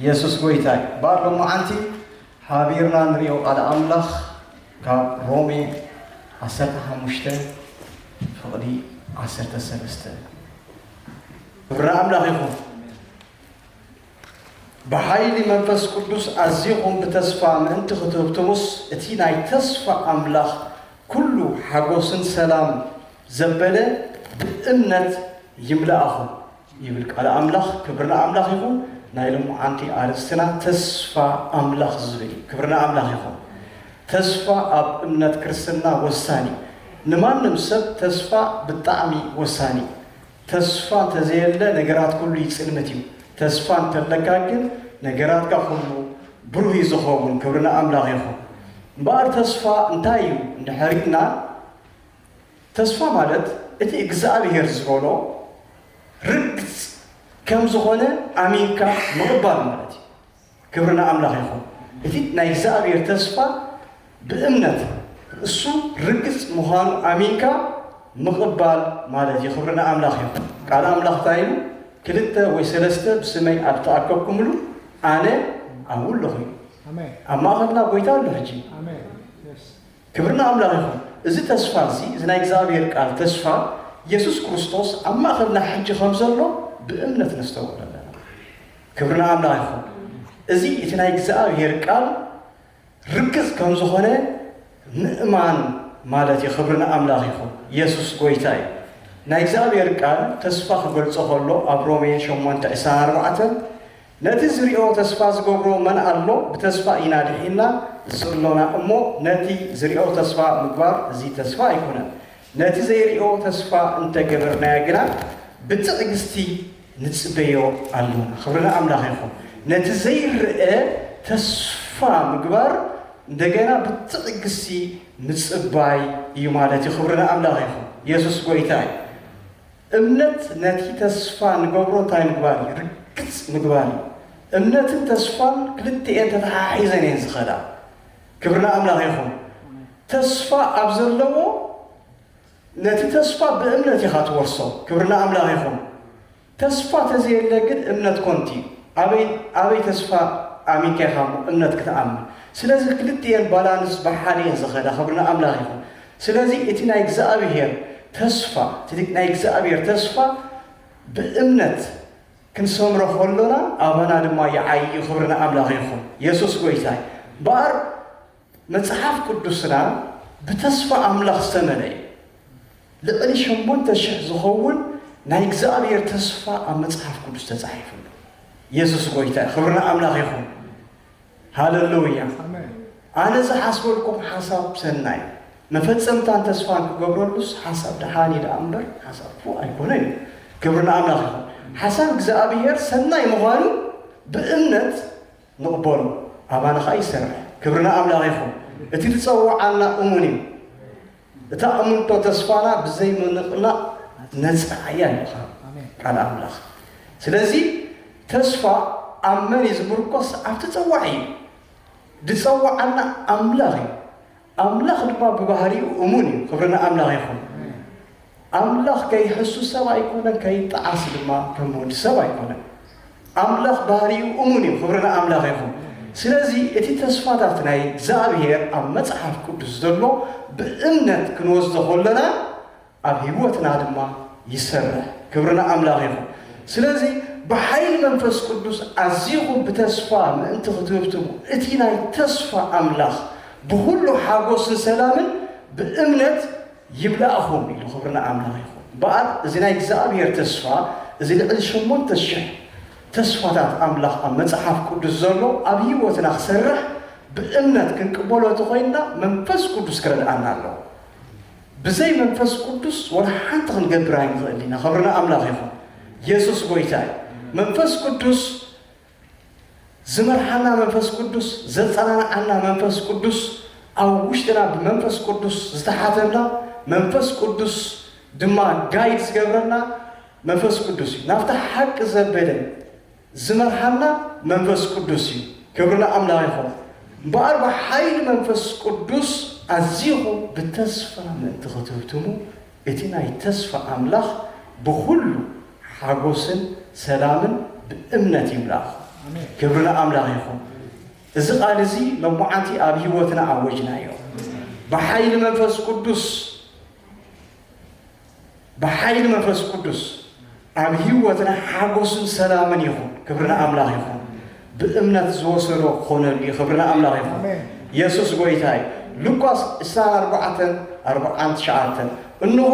ኢየሱስ ጎይታ እዩ። እምበኣር ሎማዓንቲ ሓቢርና ንሪኦ ቃል ኣምላኽ ካብ ሮሜ ዓሰርተ ሓሙሽተ ፍቕዲ ዓሰርተ ሰለስተ። ክብሪ ንኣምላኽ ይኹን። ብሓይሊ መንፈስ ቅዱስ ኣዚኹም ብተስፋ ምእንቲ ክትህብትሙስ፣ እቲ ናይ ተስፋ ኣምላኽ ኩሉ ሓጎስን ሰላም ዘበለ ብእምነት ይምልኣኹም ይብል ቃል ኣምላኽ። ክብሪ ንኣምላኽ ይኹን። ናይ ሎማዓንቲ ኣርእስትና ተስፋ ኣምላኽ ዝብል እዩ። ክብሪ ንኣምላኽ ይኹን። ተስፋ ኣብ እምነት ክርስትና ወሳኒ እዩ። ንማንም ሰብ ተስፋ ብጣዕሚ ወሳኒ እዩ። ተስፋ እንተዘየለ ነገራት ኩሉ ይጽልምት እዩ። ተስፋ እንተለካ ግን ነገራትካ ኩሉ ብሩህ እዩ ዝኸውን። ክብሪ ንኣምላኽ ይኹን። እምበኣር ተስፋ እንታይ እዩ እንድሕር ኢልና፣ ተስፋ ማለት እቲ እግዚኣብሄር ዝበሎ ርግጽ ከም ዝኾነ ኣሚንካ ምቕባል ማለት እዩ። ክብሪ ንኣምላኽ ይኹን። እቲ ናይ እግዚኣብሄር ተስፋ ብእምነት እሱ ርግጽ ምዃኑ ኣሚንካ ምቕባል ማለት እዩ። ክብሪ ንኣምላኽ ይኹን። ቃል ኣምላኽ እንታይ ኢሉ? "ክልተ ወይ ሰለስተ ብስመይ ኣብ ተኣከብኩምሉ ኣነ ኣብኡ ኣለኹ" እዩ። ኣሜን። ኣብ ማእኸልና ጎይታ ኣሎ ሕጂ። ኣሜን። የስ። ክብሪ ንኣምላኽ ይኹን። እዚ ተስፋ እዚ፣ እዚ ናይ እግዚኣብሔር ቃል ተስፋ፣ የሱስ ክርስቶስ ኣብ ማእኸልና ሕጂ ከም ዘሎ ብእምነት ነስተውዕል ኣለና። ክብሪ ንኣምላኽ ይኹን። እዚ እቲ ናይ እግዚኣብሔር ቃል ርግጽ ከም ዝኾነ ምእማን ማለት እዩ። ክብሪ ንኣምላኽ ይኹን። የሱስ ጎይታ እዩ። ናይ እግዚኣብሔር ቃል ተስፋ ክገልጾ ከሎ ኣብ ሮሜ ሸሞንተ ዕስራን ኣርባዕተን፣ "ነቲ ዝሪኦ ተስፋ ዝገብሮ መን ኣሎ? ብተስፋ ኢና ድሒንና ዘሎና እሞ፣ ነቲ ዝሪኦ ተስፋ ምግባር እዚ ተስፋ ኣይኮነን። ነቲ ዘይሪኦ ተስፋ እንተገበርናዮ ግና፣ ብትዕግስቲ ንጽበዮ ኣሎና።" ክብሪ ንኣምላኽ ይኹን። ነቲ ዘይረኣ ተስፋ ምግባር እንደገና ብትዕግስቲ ምጽባይ እዩ ማለት እዩ። ክብሪ ንኣምላኽ ይኹን። የሱስ ጎይታ እዩ። እምነት ነቲ ተስፋ ንገብሮ እንታይ ምግባር እዩ? ርግጽ ምግባር እዩ። እምነትን ተስፋን ክልቲኤን ተተሓሒዘን እየን ዝኸዳ። ክብሪ ንኣምላኽ ይኹን። ተስፋ ኣብ ዘለዎ ነቲ ተስፋ ብእምነት ኢኻ ትወርሶ። ክብሪ ንኣምላኽ ይኹን። ተስፋ ተዘየለ ግን እምነት ኮንቲ እዩ። ኣበይ፣ ኣበይ ተስፋ ኣሚንካ ኢኻ እሞ እምነት ክትኣምን? ስለዚ ክልቲኤን ባላንስ ብሓደ እየን ዝኸዳ። ክብሪ ንኣምላኽ ይኹን። ስለዚ እቲ ናይ እግዚኣብሔር ተስፋ፣ እቲ ናይ እግዚኣብሔር ተስፋ ብእምነት ክንሰምሮ ከሎና ኣባና ድማ ይዓዪ እዩ። ክብሪ ንኣምላኽ ይኹን። የሱስ ጎይታ እዩ። እምበኣር መጽሓፍ ቅዱስና ብተስፋ ኣምላኽ ዝተመልአ እዩ። ልዕሊ ሸሞንተ ሽሕ ዝኸውን ናይ እግዚኣብሔር ተስፋ ኣብ መጽሓፍ ቅዱስ ተጻሒፉ ኣሎ። የሱስ ጎይታ እዩ። ክብሪ ንኣምላኽ ይኹን። ሃሌሉያ። ኣሜን። ኣነ ዝሓስበልኩም ሓሳብ ሰናይ፣ መፈጸምታን ተስፋን ክገብረሉስ ሓሳብ ደሓን እዩ ደኣ እምበር ሓሳብ ክፉእ ኣይኮነን እዩ። ክብሪ ንኣምላኽ ይኹን። ሓሳብ እግዚኣብሔር ሰናይ ምዃኑ ብእምነት ንቕበሎ፣ ኣባና ኸኣ ይሰርሕ። ክብሪ ንኣምላኽ ይኹን። እቲ ዝጸውዓና እሙን እዩ። እታ እሙንቶ ተስፋና ብዘይ ምንቕናቕ ነጻ እያ ይብል ኣሜን። ቃል ኣምላኽ። ስለዚ ተስፋ ኣብ መን እዩ ዝምርኮስ? ኣብቲ ጸዋዒ እዩ። ዝጸውዓና ኣምላኽ እዩ። ኣምላኽ ድማ ብባህሪኡ እሙን እዩ። ክብሪ ንኣምላኽ ይኹን። ኣምላኽ ከይሕሱ ሰብ ኣይኮነን፣ ከይጠዓስ ድማ ከም ወዲ ሰብ ኣይኮነን። ኣምላኽ ባህሪኡ እሙን እዩ። ክብሪ ንኣምላኽ ይኹን። ስለዚ እቲ ተስፋታት ናይ እግዚኣብሔር ኣብ መጽሓፍ ቅዱስ ዘሎ ብእምነት ክንወስዶ ከለና ኣብ ህይወትና ድማ ይሰርሕ። ክብሪ ንኣምላኽ ይኹን። ስለዚ ብሓይሊ መንፈስ ቅዱስ ኣዚኹም ብተስፋ ምእንቲ ክትህብትሙ፣ እቲ ናይ ተስፋ ኣምላኽ ብኹሉ ሓጎስን ሰላምን ብእምነት ይምላእኹም ኢሉ። ክብሪ ንኣምላኽ ይኹን። እምበኣር እዚ ናይ እግዚኣብሔር ተስፋ፣ እዚ ልዕሊ ሸሞንተ ሽሕ ተስፋታት ኣምላኽ ኣብ መጽሓፍ ቅዱስ ዘሎ ኣብ ህይወትና ክሰርሕ ብእምነት ክንቅበሎ እንተኾይንና መንፈስ ቅዱስ ክረድኣና ኣለዎ። ብዘይ መንፈስ ቅዱስ ወላ ሓንቲ ክንገብር ኣይንኽእል ኢና። ክብሪ ንኣምላኽ ይኹን። የሱስ ጎይታ እዩ። መንፈስ ቅዱስ ዝመርሓና መንፈስ ቅዱስ፣ ዘጸናንዓና መንፈስ ቅዱስ፣ ኣብ ውሽጥና ብመንፈስ ቅዱስ ዝተሓተና መንፈስ ቅዱስ ድማ ጋይድ ዝገብረና መንፈስ ቅዱስ እዩ። ናብቲ ሓቂ ዘበለ ዝመርሓና መንፈስ ቅዱስ እዩ። ክብሪ ንኣምላኽ ይኹን። እምበኣር ብሓይሊ መንፈስ ቅዱስ ኣዚኹም ብተስፋ ምእንቲ ክትህብትሙ፣ እቲ ናይ ተስፋ ኣምላኽ ብኹሉ ሓጎስን ሰላምን ብእምነት ይምላእኹም። ክብሪ ንኣምላኽ ይኹን። እዚ ቃል እዚ ሎማዓንቲ ኣብ ህይወትና ኣወጅናዮ። ብሓይሊ መንፈስ ቅዱስ፣ ብሓይሊ መንፈስ ቅዱስ ኣብ ህይወትና ሓጎስን ሰላምን ይኹን። ክብሪ ንኣምላኽ ይኹን። ብእምነት ዝወሰዶ ክኾነሉ እዩ። ክብሪ ንኣምላኽ ይኹን። ኣሜን። የሱስ ጎይታ እዩ። ሉቃስ ዕስራን ኣርባዕተን ኣርባዓን ትሽዓተን፣ እንሆ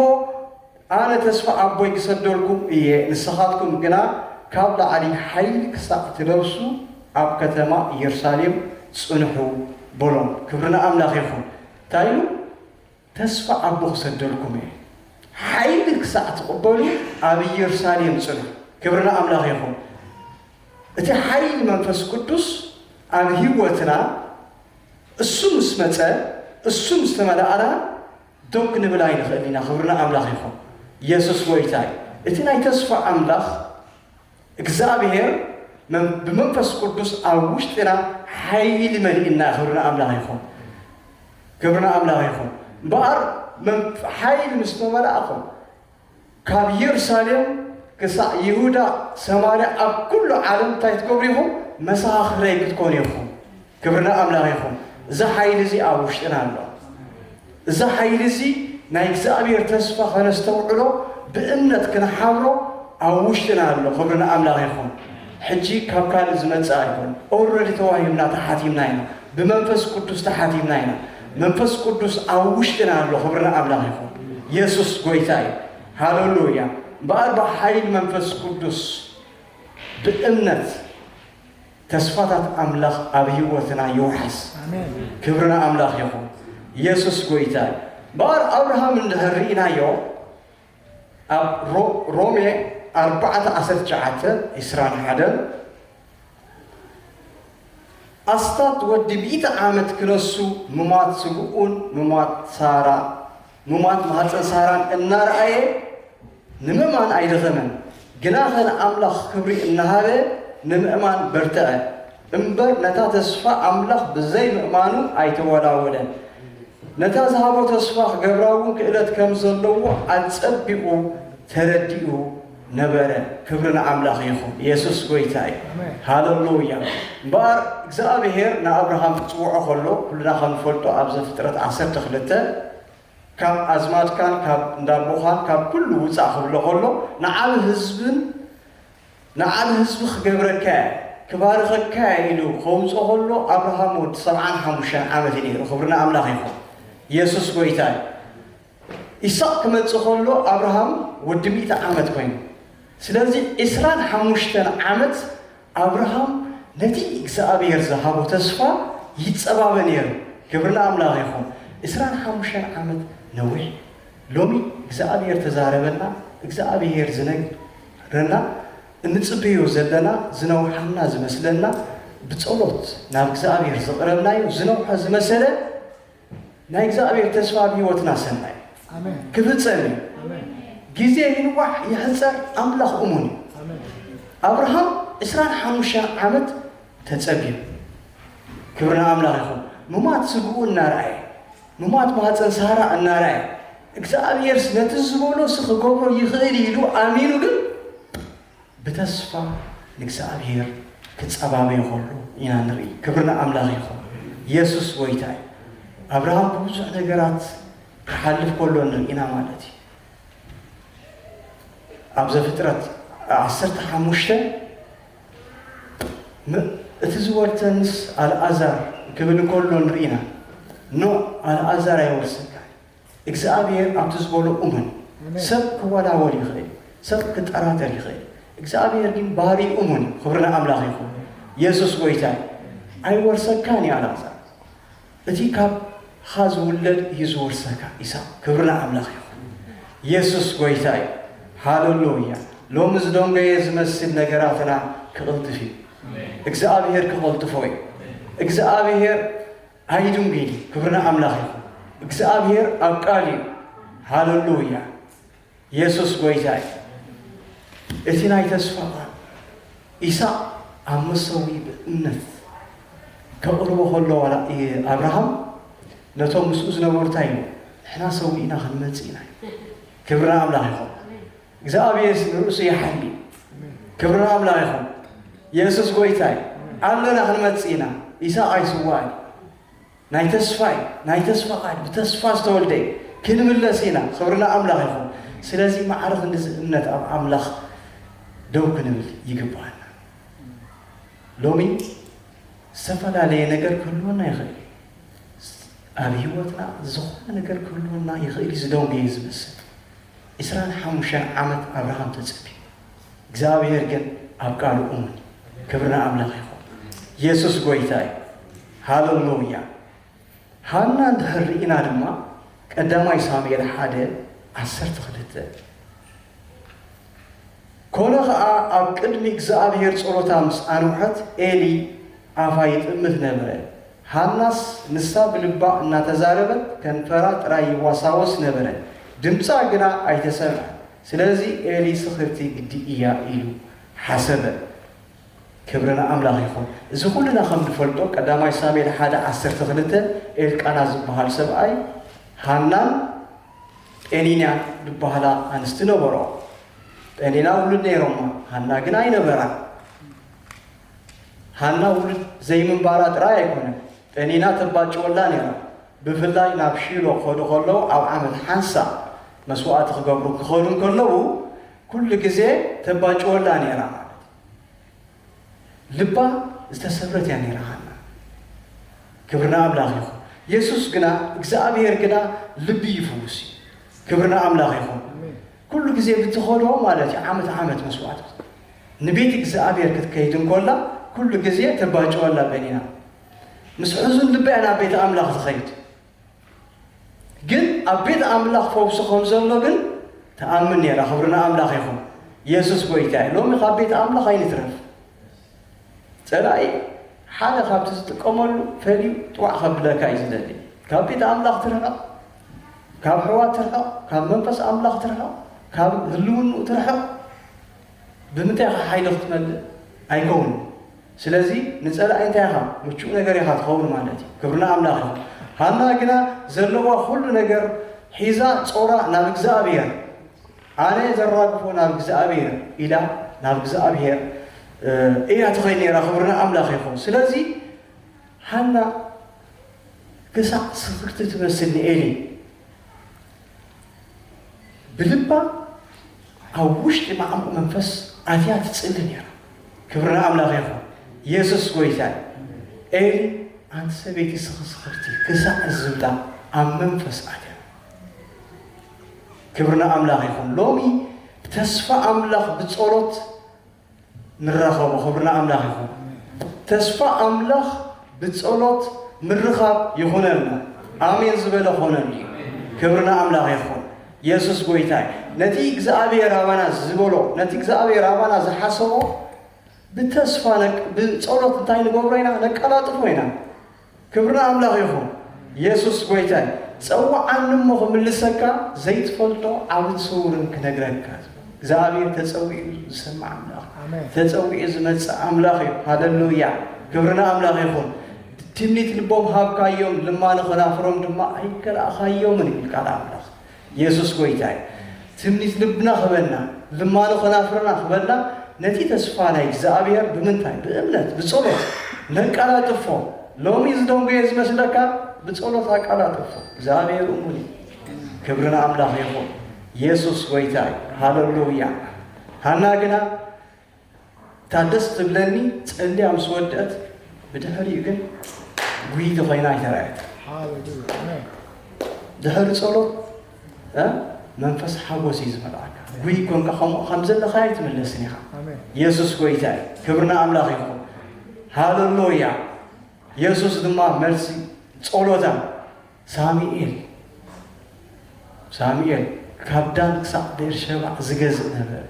ኣነ ተስፋ ኣቦይ ክሰደልኩም እየ፣ ንስኻትኩም ግና ካብ ላዕሊ ሓይሊ ክሳዕ ትለብሱ ኣብ ከተማ ኢየሩሳሌም ጽንሑ በሎም። ክብሪ ንኣምላኽ ይኹን። እንታይ ኢሉ? ተስፋ ኣቦ ክሰደልኩም እየ፣ ሓይሊ ክሳዕ ትቕበሉ ኣብ ኢየሩሳሌም ጽንሑ። ክብሪ ንኣምላኽ ይኹን። እቲ ሓይሊ መንፈስ ቅዱስ ኣብ ህይወትና እሱ ምስ መጸ፣ እሱ ምስ ተመላእና፣ ዶክ ክንብል ኣይንኽእል ኢና። ክብሪ ንኣምላኽ ይኹን። የሱስ ጎይታ እዩ። እቲ ናይ ተስፋ ኣምላኽ እግዚኣብሔር መን-፣ ብመንፈስ ቅዱስ ኣብ ውሽጥና ሓይሊ መሊእና። ክብሪ ንኣምላኽ ይኹን። ክብሪ ንኣምላኽ ይኹን። እምበኣር መን-፣ ሓይሊ ምስ ተመላእኹም፣ ካብ ኢየሩሳሌም ክሳዕ ይሁዳ፣ ሰማርያ፣ ኣብ ኩሉ ዓለም እንታይ ትገብሩ ኢኹም? መሰኻኽረይ ክትኮኑ ኢኹም። ክብሪ ንኣምላኽ ይኹን። እዚ ሓይሊ እዚ ኣብ ውሽጥና ኣሎ። እዚ ሓይሊ እዚ ናይ እግዚኣብሔር ተስፋ ከነስተውዕሎ፣ ብእምነት ክንሓብሮ ኣብ ውሽጥና ኣሎ። ክብሪ ንኣምላኽ ይኹን። ሕጂ ካብ ካልእ ዝመጽእ ኣይኮን። ኦልረዲ ተዋሂብና፣ ተሓቲምና ኢና። ብመንፈስ ቅዱስ ተሓቲምና ኢና። መንፈስ ቅዱስ ኣብ ውሽጥና ኣሎ። ክብሪ ንኣምላኽ ይኹን። የሱስ ጎይታ እዩ። ሃሌሉያ። እምበኣር ብሓይሊ መንፈስ ቅዱስ ብእምነት ተስፋታት ኣምላኽ ኣብ ህይወትና ይውሓስ። ኣሜን። ክብሪ ንኣምላኽ ይኹን። የሱስ ጎይታ እዩ። እምበኣር ኣብርሃም እንድሕር ርኢናዮ፣ ኣብ ሮ-፣ ሮሜ ኣርባዕተ ዓሰርተ ትሽዓተ፣ ዕስራን ሓደን፣ ኣስታት ወዲ ሚእቲ ዓመት ክነሱ፣ ምሟት ስግኡን ምሟት ሳራ፣ ምሟት ማህፀን ሳራን እናረኣየ፣ ንምእማን ኣይደኸመን፣ ግናኸ ንኣምላኽ ክብሪ እናሃበ ንምእማን በርትዐ። እምበር ነታ ተስፋ ኣምላኽ ብዘይ ምእማኑ ኣይተወላወለን። ነታ ዝሃቦ ተስፋ ክገብራ እውን ክእለት ከም ዘለዎ ኣጸቢቑ ተረዲኡ ነበረ። ክብሪ ንኣምላኽ ይኹን። የሱስ ጎይታ እዩ። ኣሜን። ሃሌሉያ። እምበኣር እግዚኣብሔር ንኣብርሃም ክጽውዖ ከሎ፣ ኩልና ከም ንፈልጦ ኣብ ዘፍጥረት ዓሰርተ ክልተ፣ ካብ ኣዝማድካን ካብ እንዳቦኻን ካብ ኩሉ ውጻእ ክብሎ ከሎ፣ ንዓቢ ህዝብን ንዓቢ ህዝቢ ክገብረካ እየ፣ ክባርኸካ እየ ኢሉ ከውጽኦ ከሎ፣ ኣብርሃም ወዲ ሰብዓን ሓሙሽተን ዓመት እዩ ነይሩ። ክብሪ ንኣምላኽ ይኹን። የሱስ ጎይታ እዩ። ይስሐቅ ክመጽእ ከሎ ኣብርሃም ወዲ ሚእቲ ዓመት ኮይኑ። ስለዚ ዕስራን ሓሙሽተን ዓመት ኣብርሃም ነቲ እግዚኣብሔር ዝሃቦ ተስፋ ይጸባበ ነይሩ። ክብሪ ንኣምላኽ ይኹን። ዕስራን ሓሙሽተን ዓመት ነዊሕ። ሎሚ እግዚኣብሔር ተዛረበና፣ እግዚኣብሔር ዝነግረና፣ እንጽበዮ ዘለና፣ ዝነውሓና ዝመስለና፣ ብጸሎት ናብ እግዚኣብሔር ዝቕረብናዮ ዝነውሐ ዝመሰለ ናይ እግዚኣብሔር ተስፋ ኣብ ህይወትና ሰናይ ኣሜን። ክፍጸም እዩ። ኣሜን። ግዜ ይንዋሕ ይሕጸር፣ ኣምላኽ እሙን እዩ። ኣሜን። ኣብርሃም ዕስራን ሓሙሽተን ዓመት ተጸብዩ። ክብሪ ንኣምላኽ ይኹን። ምሟት ስግኡ እናረኣየ፣ ምሟት ማህፀን ሳራ እናረኣየ፣ እግዚኣብሔርስ ነቲ ዝበሎስ ክገብሮ ይኽእል ኢሉ ኣሚኑ ግን ብተስፋ ንእግዚኣብሔር ክጸባበዮ ከሎ ኢና ንርኢ። ክብሪ ንኣምላኽ ይኹን። የሱስ ጎይታ እዩ። ኣብርሃም ብብዙሕ ነገራት ክሓልፍ ከሎ ንርኢና ማለት እዩ። ኣብ ዘፍጥረት ዓሰርተ ሓሙሽተ ም-፣ እቲ ዝወርሰንስ ኣልኣዛር ክብል እንከሎ ንርኢና። ኖ፣ ኣልኣዛር ኣይወርሰካ። እግዚኣብሔር ኣብቲ ዝበሎ እመን። ኣሜን። ሰብ ክወላወል ይኽእል፣ ሰብ ክጠራጠር ይኽእል። እግዚኣብሔር ግን ባህሪ እሙን እዩ። ክብሪ ንኣምላኽ ይኹን። የሱስ ጎይታ እዩ። ኣይወርሰካን እዩ ኣልኣዛር። እቲ ካብኻ ዝውለድ እዩ ዝወርሰካ። ኢሳቅ፣ ክብሪ ንኣምላኽ ይኹን። የሱስ ጎይታ እዩ። ሃሌሉያ። ሎሚ ዝደንገየ ዝመስል ነገራትና ክቕልጥፍ እዩ። እግዚኣብሔር ክቐልጥፎ እዩ። እግዚኣብሔር ኣይድንጉይን እዩ። ክብሪ ንኣምላኽ ይኹን። እግዚኣብሔር ኣብ ቃል እዩ። ሃሌሉያ። የሱስ ጎይታ እዩ። እቲ ናይ ተስፋ ቃል፣ ኢሳቅ ኣብ መሰዊ ብእምነት ከቕርቦ ከሎ፣ ዋላ እ-፣ ኣብርሃም ነቶም ምስኡ ዝነበሩ እንታይ ኢሉ? ንሕና ሰዊእና ክንመጽእ ኢና። ክብሪ ንኣምላኽ ይኹን። እግዚኣብሔር ንርእሱ ይሓሊ። ክብሪ ንኣምላኽ ይኹን። የሱስ ጎይታ እዩ። ኣለና፣ ክንመጽእ ኢና። ይስሐቅ ኣይስዋእን እዩ። ናይ ተስፋ እዩ። ናይ ተስፋ ቃል፣ ብተስፋ ዝተወልደ እዩ። ክንምለስ ኢና። ክብሪ ንኣምላኽ ይኹን። ስለዚ ማዕረ ክንድዚ እምነት ኣብ ኣምላኽ ደው ክንብል ይግብኣና። ሎሚ ዝተፈላለየ ነገር ክህልወና ይኽእል እዩ። ኣብ ህይወትና ዝኾነ ነገር ክህልወና ይኽእል እዩ፣ ዝደንጎየ ዝመስል። ዕስራን ሓሙሽተን ዓመት ኣብርሃም ተጸብዩ። እግዚኣብሔር ግን ኣብ ቃሉ እሙን እዩ። ክብሪ ንኣምላኽ ይኹን። የሱስ ጎይታ እዩ። ሃለሉያ። ሃና እንድሕር ርኢና ድማ ቀዳማይ ሳሙኤል ሓደ ዓሰርተ ክልተ፣ ኮነ ኸኣ ኣብ ቅድሚ እግዚኣብሔር ጸሎታ ምስ ኣንውሐት ኤሊ ኣፋ ይጥምት ነበረ። ሃናስ ንሳ ብልባ እናተዛረበት ከንፈራ ጥራይ ይዋሳወስ ነበረ፣ ድምጻ ግና ኣይተሰምዐን። ስለዚ ኤሊ ስኽርቲ ግዲ እያ ኢሉ ሓሰበ። ክብሪ ንኣምላኽ ይኹን። እዚ ኩልና ከም ንፈልጦ ቀዳማይ ሳሙኤል ሓደ ዓሰርተ ክልተ ኤልቃና ዝበሃል ሰብኣይ ሃናን ጴኒናን ዝበሃላ ኣንስቲ ነበሮ። ጴኒና ውሉድ ነይሮማ፣ ሃና ግን ኣይነበራን። ሃና ውሉድ ዘይምንባራ ጥራይ ኣይኮነን፣ ጴኒና ተባጭወላ ነይራ። ብፍላይ ናብ ሺሎ ክኸዱ ከለዉ ኣብ ዓመት ሓንሳእ መስዋእቲ ክገብሩ ክኸዱ እንከለዉ ኩሉ ግዜ ተባጭወላ ነይራ ማለት እዩ። ልባ ዝተሰብረት እያ ነይራ ሃና። ክብሪ ንኣምላኽ ይኹን። የሱስ ግና እግዚኣብሔር ግና ልቢ ይፍውስ እዩ። ክብሪ ንኣምላኽ ይኹን። ኩሉ ግዜ ብትኸዶ ማለት እዩ ዓመት ዓመት መስዋእቲ ንቤት እግዚኣብሔር ክትከይድ እንኮላ ኩሉ ግዜ ተባጭወላ ጴኒና። ምስ ሕዙን ልቢ እያ ናብ ቤት ኣምላኽ ትኸይድ። ግን ኣብ ቤት ኣምላኽ ፈውሲ ከም ዘሎ ግን ትኣምን ነይራ። ክብሪ ንኣምላኽ ይኹን። የሱስ ጎይታ እዩ። ሎሚ ካብ ቤት ኣምላኽ ኣይንትረፍ። ጸላኢ ሓደ ካብቲ ዝጥቀመሉ ፈልዩ ጥዋዕ ከብለካ እዩ ዝደሊ። ካብ ቤት ኣምላኽ ትርሕቕ፣ ካብ ኣሕዋት ትርሕቕ፣ ካብ መንፈስ ኣምላኽ ትርሕቕ፣ ካብ ህልውንኡ ትርሕቕ። ብምንታይ ኢኻ ሓይሊ ክትመልእ? ኣይከውንን። ስለዚ ንጸላኢ እንታይ ኢኻ? ምቹእ ነገር ኢኻ ትኸውን ማለት እዩ። ክብሪ ንኣምላኽ ይኹን። ሃና ግና ዘለዋ ኩሉ ነገር ሒዛ ጾራ ናብ እግዚኣብሔር፣ ኣነ ዘራግፎ ናብ እግዚኣብሔር ኢላ ናብ እግዚኣብሔር፣ እ፣ እያ ትኸይድ ነይራ። ክብሪ ንኣምላኽ ይኹን። ስለዚ ሃና ክሳዕ ስኽርቲ ትመስል ንኤሊ ብልባ ኣብ ውሽጢ መዓሙቕ መንፈስ ኣትያ ትጽሊ ነይራ። ክብሪ ንኣምላኽ ይኹን። የሱስ ጎይታ እዩ። ኤሊ፣ ኣንቲ ሰበይቲ ስኺ ስኽርቲ ክሳዕ ዝብላ ኣብ መንፈስ ኣትያ። ክብሪ ንኣምላኽ ይኹን። ሎሚ ተስፋ ኣምላኽ ብጸሎት ንራኸቦ። ክብሪ ንኣምላኽ ይኹን። ተስፋ ኣምላኽ ብጸሎት ምርኻብ ይኹነልና። ኣሜን ዝበለ ኾነሉ እዩ። ክብሪ ንኣምላኽ ይኹን። የሱስ ጎይታ እዩ። ነቲ እግዚኣብሔር ኣባና ዝበሎ፣ ነቲ እግዚኣብሔር ኣባና ዝሓሰቦ ብተስፋ ነቅ-፣ ብጸሎት እንታይ ንገብሮ ኢና? ነቀላጥፎ ኢና። ክብሪ ንኣምላኽ ይኹን። የሱስ ጎይታ እዩ። ጸውዓኒ እሞ ክምልሰካ፣ ዘይትፈልጦ ዓብን ስውርን ክነግረካ። እግዚኣብሔር ተጸዊዑ ዝሰምዕ ኣምላኽ፣ ኣሜን። ተጸዊዑ ዝመጽእ ኣምላኽ እዩ። ሃሌሉያ። ክብሪ ንኣምላኽ ይኹን። ትምኒት ልቦም ሃብካዮም፣ ልማኖ ኸናፍሮም ድማ ኣይከላእኻዮምን ይብል ቃል ኣምላኽ። የሱስ ጎይታ እዩ። ትምኒት ልብና ክበና፣ ልማኖ ኸናፍርና ክበና፣ ነቲ ተስፋ ናይ እግዚኣብሔር ብምንታይ? ብእምነት፣ ብጸሎት ነቀላጥፎ። ሎሚ ዝደንጎየ ዝመስለካ፣ ብጸሎት ኣቀላጥፎ። እግዚኣብሔር እሙን እዩ። ክብሪ ንኣምላኽ ይኹን። የሱስ ጎይታ እዩ። ሃሌሉያ። ሃና ግና እታ ደስ ትብለኒ ጸልያ ምስ ወደአት፣ ብድሕሪኡ ግን ጉይቲ ኮይና ኣይተራእየት። ሃሌሉያ። ኣሜን። ድሕሪ ጸሎት፣ እ፣ መንፈስ ሓጎስ እዩ ዝመልኣካ። ጉይ ኮንካ ከምኡ ከም ዘለኻ ኣይትምለስን ኢኻ። ኣሜን። የሱስ ጎይታ እዩ። ክብሪ ንኣምላኽ ይኹን። ሃሌሉያ። የሱስ ድማ መልሲ ጸሎታ ሳሙኤል፣ ሳሙኤል ካብ ዳን ክሳዕ ቤርሸባ ዝገዝእ ነበረ።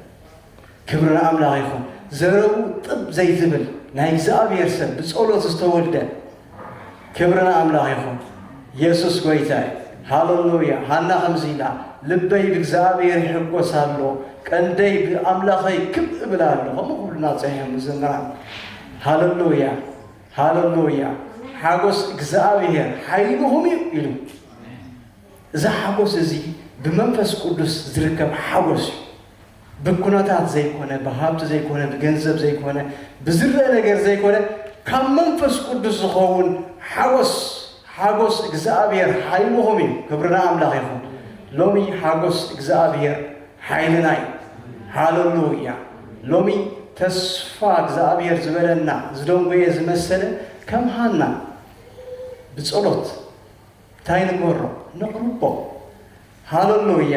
ክብሪ ንኣምላኽ ይኹን። ዘረቡ ጥብ ዘይትብል ናይ እግዚኣብሔር ሰብ ብጸሎት ዝተወልደ። ክብሪ ንኣምላኽ ይኹን። የሱስ ጎይታ እዩ። ሃሌሉያ። ሃና ከምዚ ኢላ፣ ልበይ ብእግዚኣብሔር ይሕጎስ ኣሎ፣ ቀንደይ ብኣምላኸይ ክብ እብል ኣሎ። ከምኡ ክብሉና ጸኒሖም መዘምራን። ሃሌሉያ። ሃሌሉያ። ሓጎስ እግዚኣብሔር ሓይልኹም እዩ ኢሉ። እዚ ሓጎስ እዚ ብመንፈስ ቅዱስ ዝርከብ ሓጎስ እዩ። ብኩነታት ዘይኮነ፣ ብሃብቲ ዘይኮነ፣ ብገንዘብ ዘይኮነ፣ ብዝረአ ነገር ዘይኮነ፣ ካብ መንፈስ ቅዱስ ዝኸውን ሓጎስ፣ ሓጎስ እግዚኣብሔር ሓይልኹም እዩ። ክብሪ ንኣምላኽ ይኹን። ሎሚ ሓጎስ እግዚኣብሔር ሓይልና እዩ። ሃለሉያ። ሎሚ ተስፋ እግዚኣብሔር ዝበለና፣ ዝደንጎየ ዝመሰለ፣ ከም ሃና ብጸሎት እንታይ ንግበሮ? ነቕርቦ። ሃለሉያ።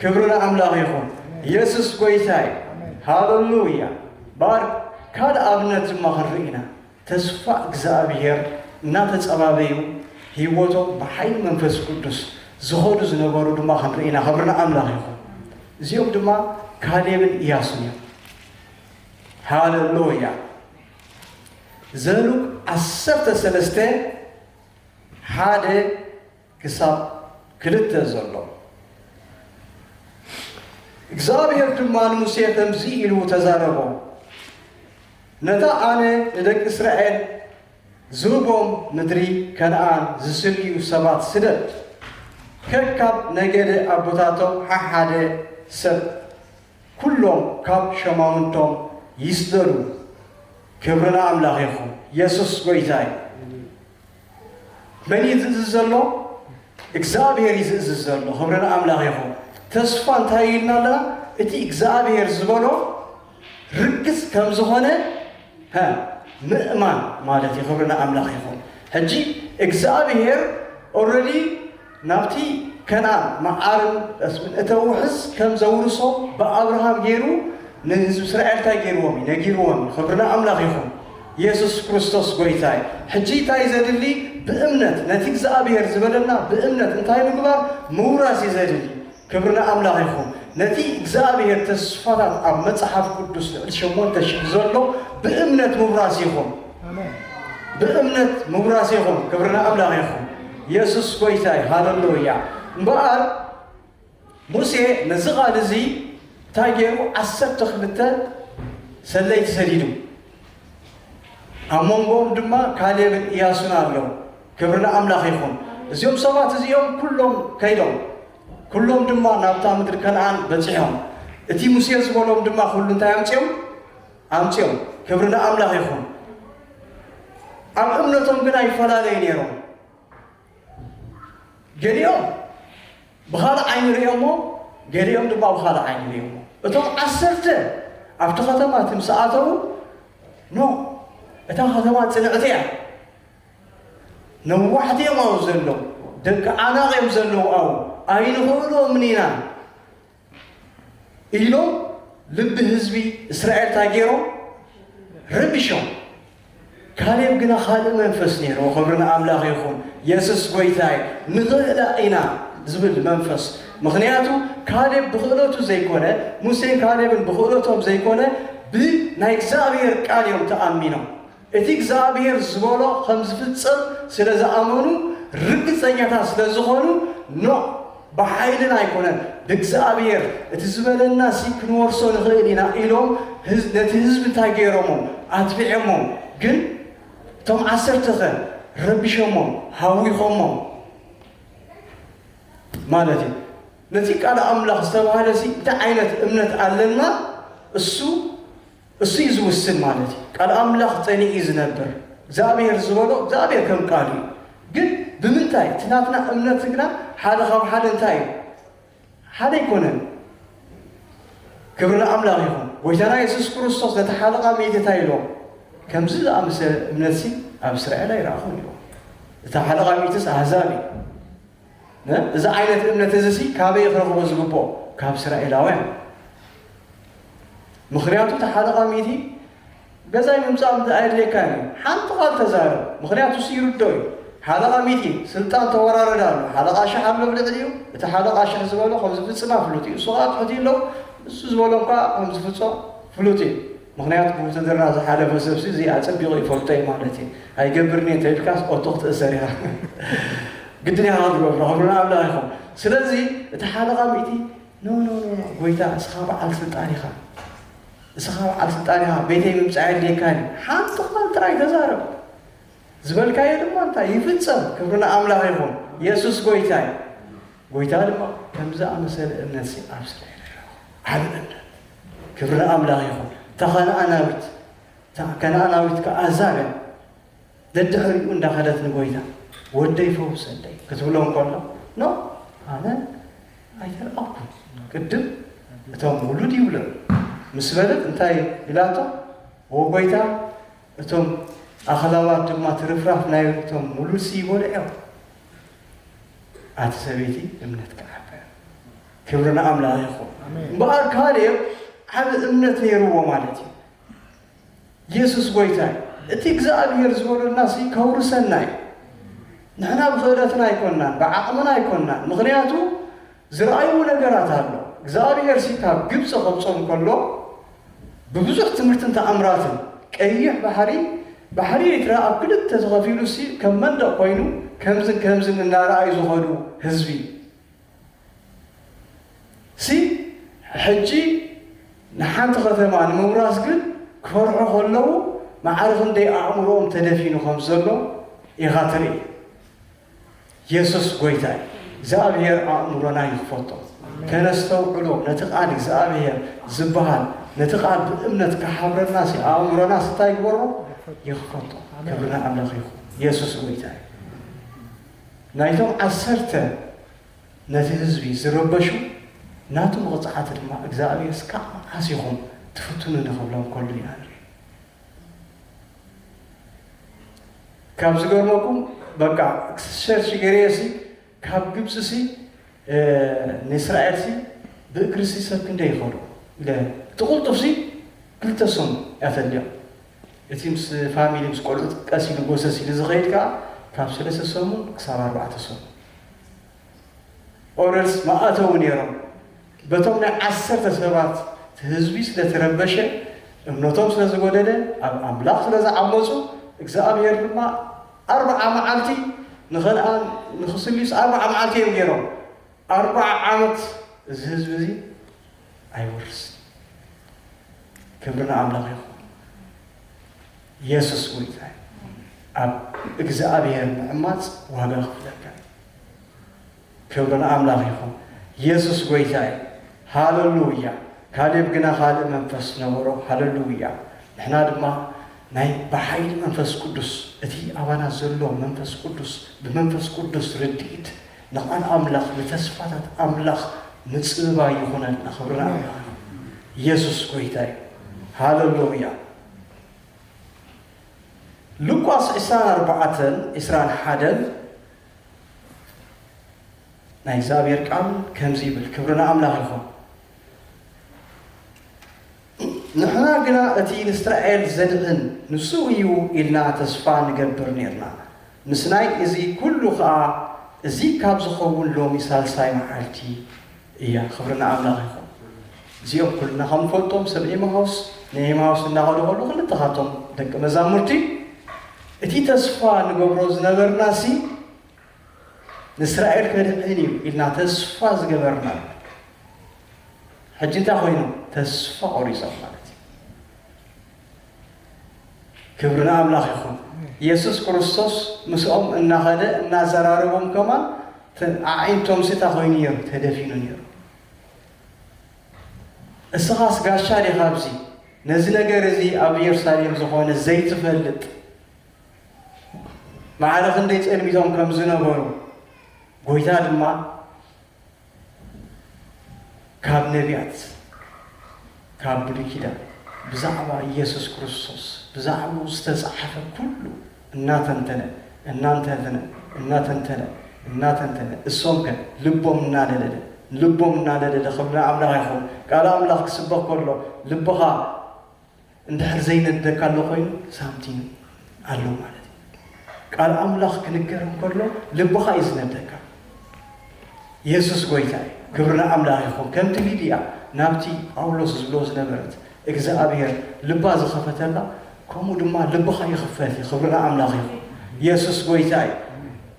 ክብሪ ንኣምላኽ ይኹን። የሱስ ጎይታ እዩ። ሃለሉያ። ባር ካልእ ኣብነት ድማ ክንርኢ ኢና። ተስፋ እግዚኣብሔር እናተጸባበዩ፣ ህይወቶም ብሓይሊ መንፈስ ቅዱስ ዝኸዱ ዝነበሩ ድማ ክንርኢ ኢና። ክብሪ ንኣምላኽ ይኹን። እዚኦም ድማ ካሌብን ኢያሱን እዮም። ሃለሉያ። ዘሉግ ዓሰርተ ሰለስተ፣ ሓደ ክሳብ ክልተ ዘሎ። እግዚኣብሔር ድማ ንሙሴ ከምዚ ኢሉ ተዛረቦ፣ ነታ ኣነ ንደቂ እስራኤል ዝህቦም ምድሪ ከነኣን ዝስልዩ ሰባት ስደድ። ከካብ ነገደ ኣቦታቶም ሓሓደ ሰብ፣ ኩሎም ካብ ሸማውንቶም ይስደዱ። ክብሪ ንኣምላኽ ይኹን። የሱስ ጎይታ እዩ። መን እዩ ዝእዝዝ ዘሎ? እግዚኣብሔር እዩ ዝእዝዝ ዘሎ። ክብሪ ንኣምላኽ ይኹን። ተስፋ እንታይ እዩ ኢልና ኣለና? እቲ እግዚኣብሔር ዝበሎ ርግጽ ከም ዝኾነ፣ ሀ፣ ምእማን ማለት እዩ። ክብሪ ንኣምላኽ ይኹን። ሕጂ እግዚኣብሔር ኦልሬዲ ናብቲ ከነኣን መዓርን ጠስምን እተውሕዝ ከም ዘውርሶ ብኣብርሃም ገይሩ ንህዝቢ እስራኤል እንታይ ገይርዎም እዩ? ነጊርዎም እዩ። ክብሪ ንኣምላኽ ይኹን። የሱስ ክርስቶስ ጎይታ እዩ። ሕጂ እንታይ ዘድሊ? ብእምነት ነቲ እግዚኣብሔር ዝበለና ብእምነት እንታይ ምግባር? ምውራስ እዩ ዘድሊ። ክብሪ ንኣምላኽ ይኹን። ነቲ እግዚኣብሔር ተስፋታት ኣብ መጽሓፍ ቅዱስ ልዕሊ ሸሞንተ ሽሕ ዘሎ ብእምነት ምውራስ ይኹን። ኣሜን። ብእምነት ምውራስ ይኹን። ክብሪ ንኣምላኽ ይኹን። የሱስ ጎይታ እዩ። ሃለሉያ። እምበኣር ሙሴ ነዚ ቓል እዚ እንታይ ገይሩ? ዓሰርተ ክልተ ሰለይቲ ሰዲዱ። ኣብ መንጎኦም ድማ ካሌብን ኢያሱን ኣለዉ። ክብሪ ንኣምላኽ ይኹን። እዚኦም ሰባት እዚኦም ኩሎም ከይዶም፣ ኩሎም ድማ ናብታ ምድሪ ከነኣን በጺሖም። እቲ ሙሴ ዝበሎም ድማ ኩሉ እንታይ ኣምጺኦም? ኣምጺኦም። ክብሪ ንኣምላኽ ይኹን። ኣብ እምነቶም ግን ኣይፈላለዩ ነይሮም። ገሊኦም ብኻልእ ዓይኒ ርእዮሞ፣ ገሊኦም ድማ ብኻልእ ዓይኒ ርእዮሞ። እቶም ዓሰርተ ኣብቲ ኸተማ እቲ ምስ ኣተዉ፣ ኖ፣ እታ ኸተማ ጽንዕቲ እያ። ነዋሕቲ እዮም ኣብኡ ዘለዉ፣ ደቂ ዓናቕ እዮም ዘለዉ ኣብኡ፣ ኣይንኽእሎምን ኢና ኢሎም ልቢ ህዝቢ እስራኤል እንታይ ገይሮም? ረቢሾም። ካሌብ ግና ካልእ መንፈስ ነይርዎ። ክብሪ ንኣምላኽ ይኹን። የሱስ ጎይታ እዩ። ንኽእላ ኢና ዝብል መንፈስ። ምኽንያቱ ካሌብ ብኽእለቱ ዘይኮነ፣ ሙሴን ካሌብን ብኽእለቶም ዘይኮነ፣ ብናይ እግዚኣብሔር ቃል እዮም ተኣሚኖም። እቲ እግዚኣብሔር ዝበሎ ከም ዝፍጸም ስለ ዝኣመኑ፣ ርግጸኛታት ስለ ዝኾኑ፣ ኖእ፣ ብሓይልና ኣይኮነን፣ ብእግዚኣብሔር፣ እቲ ዝበለናሲ ክንወርሶ ንኽእል ኢና ኢሎም፣ ህዝ-፣ ነቲ ህዝቢ እንታይ ገይሮሞ? ኣትቢዖሞ። ግን እቶም ዓሰርተኸ ረቢሾሞም፣ ሃዊኾሞም ማለት እዩ። ነቲ ቃል ኣምላኽ ዝተባህለሲ እንታይ ዓይነት እምነት ኣለና? እሱ፣ እሱ እዩ ዝውስን ማለት እዩ። ቃል ኣምላኽ ጸኒዑ እዩ ዝነብር። እግዚኣብሔር ዝበሎ፣ እግዚኣብሔር ከም ቃሉ እዩ። ግን ብምንታይ? እቲ ናትና እምነት ግና ሓደ ካብ ሓደ እንታይ እዩ? ሓደ ኣይኮነን። ክብሪ ንኣምላኽ ይኹን። ጎይታና የሱስ ክርስቶስ ነቲ ሓለቓ ሚእቲ እንታይ ኢልዎ? ከምዚ ዝኣመሰለ እምነትሲ ኣብ እስራኤል ኣይረኣኹን ኢልዎ። እቲ ሓለቓ ሚእቲስ ኣህዛብ እዩ። ነ-፣ እዚ ዓይነት እምነት እዚሲ ካበይ ክረኽቦ ዝግብኦ? ካብ እስራኤላውያን። ምኽንያቱ እቲ ሓለቓ ሚእቲ ገዛይ ምምጻእ ምት-፣ ኣየድልየካን እዩ። ሓንቲ ቃል ተዛረብ። ምኽንያቱ እሱ ይርድኦ እዩ። ሓለቓ ሚእቲ ስልጣን ተወራረዳ ኣሎ። ሓለቓ ሽሕ ኣሎ ብልዕሊኡ። እቲ ሓለቓ ሽሕ ዝበሎ ከም ዝፍጽማ ፍሉጥ እዩ። እሱ ኸኣ ትሑት ኣሎ። እሱ ዝበሎ እኳ ከም ዝፍጾ ፍሉጥ እዩ። ምኽንያቱ ብውትድርና ዝሓለፈ ሰብሲ እዚ ኣጸቢቑ ይፈልጦ እዩ ማለት እዩ። ኣይገብርን እየ እንተኢልካስ ኦቶ ክትእሰር ኢኻ። ግድን ኢኻ ክትገብሮ። ክብሪ ንኣምላኽ ይኹን። ስለዚ እቲ ሓለቓ ሚእቲ፣ ኖ፣ ኖ፣ ኖ፣ ኖ፣ ጎይታ፣ እስኻ በዓል ስልጣን ኢኻ። እስኻ በዓል ስልጣን ኢኻ። ቤተይ ምምጻእ የድልየካን እዩ። ሓንቲ ቃል ጥራይ ተዛረብ። ዝበልካዮ ድማ እንታይ? ይፍጸም። ክብሪ ንኣምላኽ ይኹን። የሱስ ጎይታ እዩ። ጎይታ ድማ ከምዚ ኣመሰለ እምነትሲ ኣብ እስራኤል ኣይረኣኹን። ዓቢ እምነት። ክብሪ ንኣምላኽ ይኹን። እታ ከነኣናዊት፣ እታ ከነኣናዊት ከኣ እዛ ግን ደድሕሪኡ እንዳኸደት ንጎይታ፣ "ወደይ ፈውሰለይ" ክትብሎ እንከሎ፣ "ኖ፣ ኣነ ኣይተራእኩን፣ ቅድም እቶም ውሉድ ይብሎም" ምስ በለት፣ እንታይ ኢላቶ? "ኦ ጎይታ፣ እቶም ኣኽላባት ድማ ትርፍራፍ ናይ እቶም ውሉድሲ ይበልዑ እዮም። ኣቲ ሰበይቲ እምነትኪ ዓበየ።" ክብሪ ንኣምላኽ ይኹን። ኣሜን። እምበኣር ካሌብ ዓቢ እምነት ነይርዎ ማለት እዩ። የሱስ ጎይታ እዩ። እቲ እግዚኣብሔር ዝበለናሲ ከውርሰና እዩ። ንሕና ብኽእለትና ኣይኮንናን፣ ብዓቕምና ኣይኮንናን። ምኽንያቱ ዝረኣይዎ ነገራት ኣሎ። እግዚኣብሔር ሲ ካብ ግብፂ ከውፅኦም ከሎ ብብዙሕ ትምህርትን ተኣምራትን ቀይሕ ባሕሪ፣ ባሕሪ ኤርትራ ኣብ ክልተ ተኸፊሉ ሲ ከም መንደቕ ኮይኑ ከምዝን ከምዝን እናረኣዩ ዝኸዱ ህዝቢ ሲ ሕጂ ንሓንቲ ከተማ ንምውራስ ግን ክፈርሑ ከለዉ ማዕረ ክንደይ ኣእምሮኦም ተደፊኑ ከም ዘሎ ኢኻ ትርኢ። የሱስ ጎይታ እዩ። እግዚኣብሔር ኣእምሮና ይኽፈቶ። ከነስተውዕሎ ነቲ ቃል እግዚኣብሔር ዝበሃል ነቲ ቃል ብእምነት ክሓብረና ሲ ኣእምሮና ሲ እንታይ ይግበሮ? ይኽፈቶ። ክብሪ ንኣምላኽ ይኹን። የሱስ ጎይታ እዩ። ናይቶም ዓሰርተ ነቲ ህዝቢ ዝረበሹ ናቱ መቕጻዕቲ ድማ እግዚኣብሔር እስካብ መዓስ ኢኹም ትፍትኑኒ ክብሎም ከሎ ኢና ንርኢ። ካብ ዝገርመኩም በቃ ሸርች ገሬሲ ካብ ግብፂ ሲ ንእስራኤል ሲ ብእግሪ ሲ ሰብ ክንደይ ይኸዱ ኢለ እቲ ቁልጡፍ ሲ ክልተ ሰሙን ያተልዮም። እቲ ምስ ፋሚሊ ምስ ቆልዑት ቀስ ኢሉ ጎሰስ ኢሉ ዝኸይድ ከዓ ካብ ሰለስተ ሰሙን ክሳብ ኣርባዕተ ሰሙን ኦረልስ መኣተው ነይሮም። በቶም ናይ ዓሰርተ ሰባት እቲ ህዝቢ ስለ ተረበሸ እምነቶም ስለ ዝጎደለ ኣብ ኣምላኽ ስለ ዝዓመፁ እግዚኣብሔር ድማ ኣርብዓ መዓልቲ ንኸነኣን ንኽስልዩስ ኣርብዓ መዓልቲ እዮም ገይሮም። ኣርብዓ ዓመት እዚ ህዝቢ እዚ ኣይወርስን። ክብሪ ንኣምላኽ ይኹን። የሱስ ጎይታ እዩ። ኣብ እግዚኣብሔር ምዕማፅ ዋጋ ክፍለካ እዩ። ክብሪ ንኣምላኽ ይኹን። የሱስ ጎይታ እዩ። ሃለሉያ። ካሌብ ግና ካልእ መንፈስ ነበሮ። ሃለሉያ። ንሕና ድማ ናይ ብሓይሊ መንፈስ ቅዱስ እቲ ኣባና ዘሎ መንፈስ ቅዱስ ብመንፈስ ቅዱስ ርድኢት ንቓል ኣምላኽ ንተስፋታት ኣምላኽ ምጽብባይ ይኹነልና። ክብሪ ንኣምላኽ። የሱስ ጎይታ እዩ። ሃለሉያ። ሉቃስ ዕስራን ኣርባዕተን ዕስራን ሓደን ናይ እግዚኣብሔር ቃል ከምዚ ይብል፣ ክብሪ ንኣምላኽ ይኹን። ንሕና ግና እቲ ንእስራኤል ዘድሕን ንሱ እዩ ኢልና ተስፋ ንገብር ኔርና። ምስናይ እዚ ኩሉ ኸኣ እዚ ካብ ዝኸውን ሎሚ ሳልሳይ መዓልቲ እያ። ክብሪ ንኣምላኽ ይኹን። እዚኦም ኩልና ከም ንፈልጦም ሰብ ኤማሁስ ንኤማሁስ እናኸዱ ከሉ ክልተ ካብቶም ደቂ መዛሙርቲ እቲ ተስፋ ንገብሮ ዝነበርናሲ ንእስራኤል ከድሕን እዩ ኢልና ተስፋ ዝገበርና ሕጂ እንታይ ኮይኑ? ተስፋ ቆሪጾም ማለት እዩ። ክብሪ ንኣምላኽ ይኹን። የሱስ ክርስቶስ ምስኦም እናኸደ እናዘራረቦም ከማን ተ- ኣዒንቶም ስታ ኮይኑ ነይሩ፣ ተደፊኑ ነይሩ። እስኻስ ጋሻ ዲኻ ኣብዚ ነዚ ነገር እዚ ኣብ ኢየሩሳሌም ዝኾነ ዘይትፈልጥ ማዕረ ክንደይ ጸልሚቶም ከም ዝነበሩ ጎይታ ድማ ካብ ነቢያት ካብ ብሉይ ኪዳን ብዛዕባ ኢየሱስ ክርስቶስ ብዛዕባኡ ዝተጻሕፈ ኩሉ እናተንተነ እናንተንተነ እናተንተነ እናተንተነ እሶም ከ ልቦም እናደለለ ልቦም እናደለለ ክብሪ ኣምላኽ ይኹን። ቃል ኣምላኽ ክስበኽ ከሎ ልብኻ እንድሕር ዘይነደካ ኣሎ ኮይኑ ሳምቲንግ ኣሎ ማለት እዩ። ቃል ኣምላኽ ክንገር እንከሎ ልብኻ እዩ ዝነደካ። የሱስ ጎይታ እዩ። ክብሪ ንኣምላኽ ይኹን። ከምቲ ሊድያ ናብቲ ጳውሎስ ዝብሎ ዝነበረት እግዚኣብሔር ልባ ዝኸፈተላ ከምኡ ድማ ልብኻ ይኽፈት እዩ። ክብሪ ንኣምላኽ ይኹን። የሱስ ጎይታ እዩ።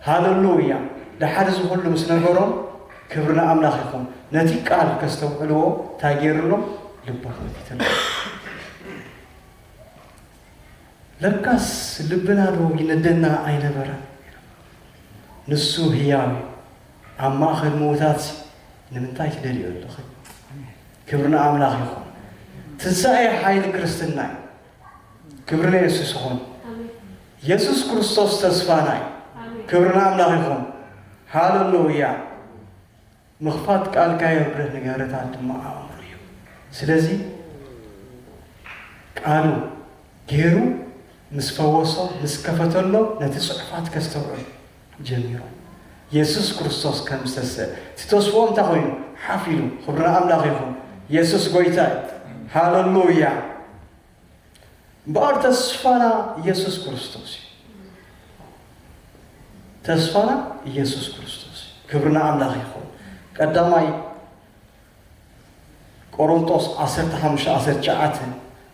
ሃለሉያ። ደሓር እዚ ኩሉ ምስ ነገሮም ክብሪ ንኣምላኽ ይኹን። ነቲ ቃል ከስተውዕልዎ እንታይ ገይርሎም? ልቦም ከፊትሎም። ለካስ ልብና ዶ ይነደና ኣይነበረን? ንሱ ህያው እዩ። ኣብ ማእኸል ምዉታት ንምንታይ ትደልዮ ኣለኺ? ክብሪ ንኣምላኽ ይኹን። ትንሳኤ ሓይሊ ክርስትና እዩ። ክብሪ ንየሱስ ይኹን። የሱስ ክርስቶስ ተስፋና እዩ። ክብሪ ንኣምላኽ ይኹን። ሃለሉያ። ምኽፋት ቃልካ የብርህ፣ ንገረታት ድማ ኣእምሮ እዩ። ስለዚ ቃሉ ገይሩ ምስ ፈወሶ፣ ምስ ከፈተሎ፣ ነቲ ጽሑፋት ከስተውዕል ጀሚሩ። የሱስ ክርስቶስ ከም ዝተስእ፣ እቲ ተስፍኦም እንታይ ኮይኑ? ሓፍ ኢሉ። ክብሪ ንኣምላኽ ይኹን። የሱስ ጎይታ እዩ። ሃለሉያ። እምበኣር ተስፋና ኢየሱስ ክርስቶስ እዩ። ተስፋና ኢየሱስ ክርስቶስ እዩ። ክብሪ ንኣምላኽ ይኹን። ቀዳማይ ቆሮንጦስ ዓሰርተ ሓሙሽተ ዓሰርተ ትሽዓተ፣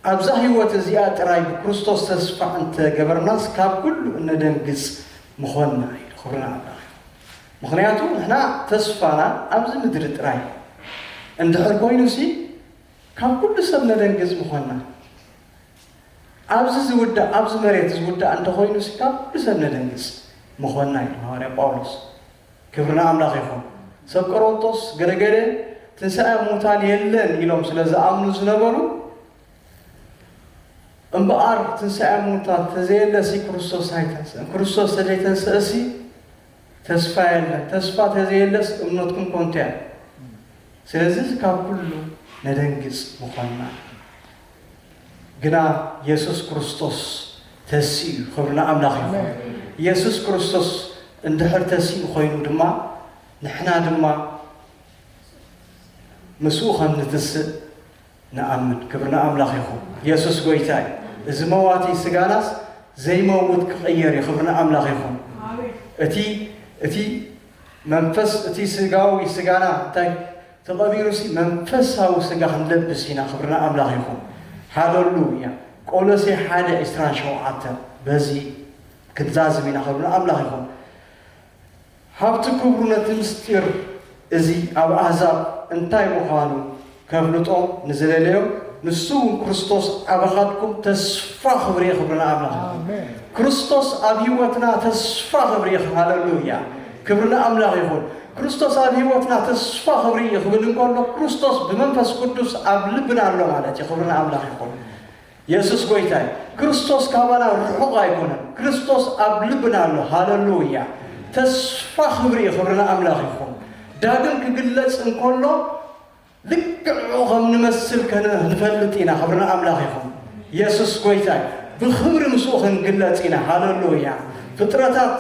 ኣብዛ ህይወት እዚኣ ጥራይ ብክርስቶስ ተስፋ እንተገበርናስ ካብ ኩሉ እነደንግጽ ምኾንና ኢሉ። ክብሪ ንኣምላኽ ይኹን። ምኽንያቱ ንሕና ተስፋና ኣብዚ ምድሪ ጥራይ እንድሕር ኮይኑሲ ካብ ኩሉ ሰብ ነደንግጽ ምኾንና። ኣብዚ ዝውዳእ፣ ኣብዚ መሬት ዝውዳእ እንተኾይኑሲ ካብ ኩሉ ሰብ ነደንግጽ ምኾንና ኢሉ ሃዋርያ ጳውሎስ። ክብሪ ንኣምላኽ ይኹን። ሰብ ቆሮንቶስ ገለገለ ትንሳኤ ሙታን የለን ኢሎም ስለ ዝኣምኑ ዝነበሩ፣ እምበኣር ትንሳኤ ሙታን ተዘየለሲ ክርስቶስ ኣይተንስእን። ክርስቶስ ተዘይተንስእሲ ተስፋ የለን። ተስፋ ተዘየለስ እምነትኩም ኮንቱ እያ። ስለዚ ካብ ኩሉ ነደንግጽ ምኾንና። ግና የሱስ ክርስቶስ ተሲኡ፣ ክብሪ ንኣምላኽ ይኹን። ኣሜን። የሱስ ክርስቶስ እንድሕር ተሲኡ ኮይኑ ድማ ንሕና ድማ ምስኡ ከም ንትስእ ንኣምን። ክብሪ ንኣምላኽ ይኹን። የሱስ ጎይታ እዩ። እዚ መዋቲ ስጋናስ ዘይመውት ክቕየር እዩ። ክብሪ ንኣምላኽ ይኹን። ኣሜን። እቲ እቲ መንፈስ እቲ ስጋዊ ስጋና እንታይ ተቐቢሩሲ መንፈሳዊ ስጋ ክንለብስ ኢና። ክብሪ ንኣምላኽ ይኹን። ሃለሉያ። ቆሎሴ ሓደ ዕስራን ሸውዓተን በዚ ክንዛዝም ኢና። ክብሪ ንኣምላኽ ይኹን። ሃብቲ ክብሩ ነቲ ምስጢር እዚ ኣብ ኣህዛብ እንታይ ምዃኑ ከፍልጦ ንዝደለዮም፣ ንሱ እውን ክርስቶስ ኣባኻትኩም ተስፋ ክብሪ እዩ። ክብሪ ንኣምላኽ። ኣሜን። ክርስቶስ ኣብ ህይወትና ተስፋ ክብሪ እዩ። ሃለሉያ። ክብሪ ንኣምላኽ ይኹን። ክርስቶስ ኣብ ህይወትና ተስፋ ክብሪ እዩ ክብል እንከሎ፣ ክርስቶስ ብመንፈስ ቅዱስ ኣብ ልብና ኣሎ ማለት እዩ። ክብሪ ንኣምላኽ ይኹን። የሱስ ጎይታ እዩ። ክርስቶስ ካባና ርሑቕ ኣይኮነን። ክርስቶስ ኣብ ልብና ኣሎ። ሃለሉያ። ተስፋ ክብሪ እዩ። ክብሪ ንኣምላኽ ይኹን። ዳግም ክግለጽ እንከሎ ልክዕ ንዕኡ ከም ንመስል ከን-፣ ክንፈልጥ ኢና። ክብሪ ንኣምላኽ ይኹን። የሱስ ጎይታ እዩ። ብኽብሪ ምስኡ ክንግለጽ ኢና። ሃለሉያ። ፍጥረታት፣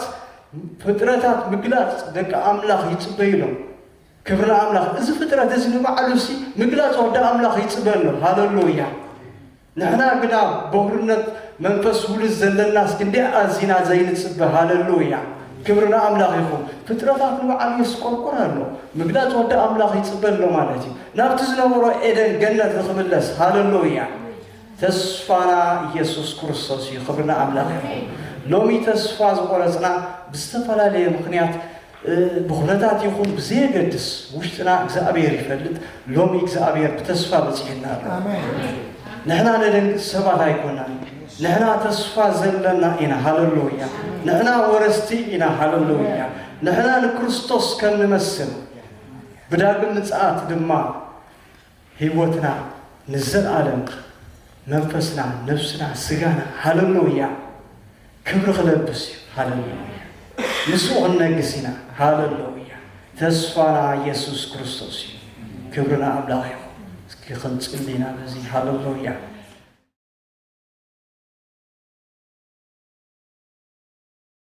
ፍጥረታት ምግላጽ ደቂ ኣምላኽ ይጽበዩ ኣለዉ። ክብሪ ንኣምላኽ። እዚ ፍጥረት እዚ ንባዕሉ ሲ ምግላጽ ወዲ ኣምላኽ ይጽበ ኣሎ። ሃለሉያ። ንሕና ግና በኹርነት መንፈስ ውሉድ ዘለናስ ክንደይ ኣዚና ዘይንጽበ። ሃለሉያ። ክብሪ ንኣምላኽ ይኹን። ፍጥረታት ንባዕሉ የስቆርቁር ኣሎ። ምግላጽ ወዲ ኣምላኽ ይጽበ ኣሎ ማለት እዩ። ናብቲ ዝነበሮ ኤደን ገነት ንኽምለስ። ሃለሉያ። ተስፋና ኢየሱስ ክርስቶስ እዩ። ክብሪ ንኣምላኽ ይኹን። ሎሚ ተስፋ ዝቖረጽና ብዝተፈላለየ ምኽንያት፣ እ፣ ብኹነታት ይኹን ብዘየገድስ ውሽጥና እግዚኣብሔር ይፈልጥ። ሎሚ እግዚኣብሔር ብተስፋ በጺሕና ኣሎ። ኣሜን። ንሕና ነደንግጽ ሰባት ኣይኮናን። ንሕና ተስፋ ዘለና ኢና። ሃለሉያ። ንሕና ወረስቲ ኢና። ሃለሉያ። ንሕና ንክርስቶስ ከም ንመስል ብዳግም ምጽኣት ድማ ህይወትና ንዘለኣለም መንፈስና፣ ነፍስና፣ ስጋና፣ ሃለሉያ፣ ክብሪ ክለብስ እዩ። ሃለሉያ። ምስኡ ክንነግስ ኢና። ሃለሉያ። ተስፋና የሱስ ክርስቶስ እዩ። ክብሪ ንኣምላኽ ይኹን። እስኪ ክንጽሊ ኢና በዚ። ሃለሉያ።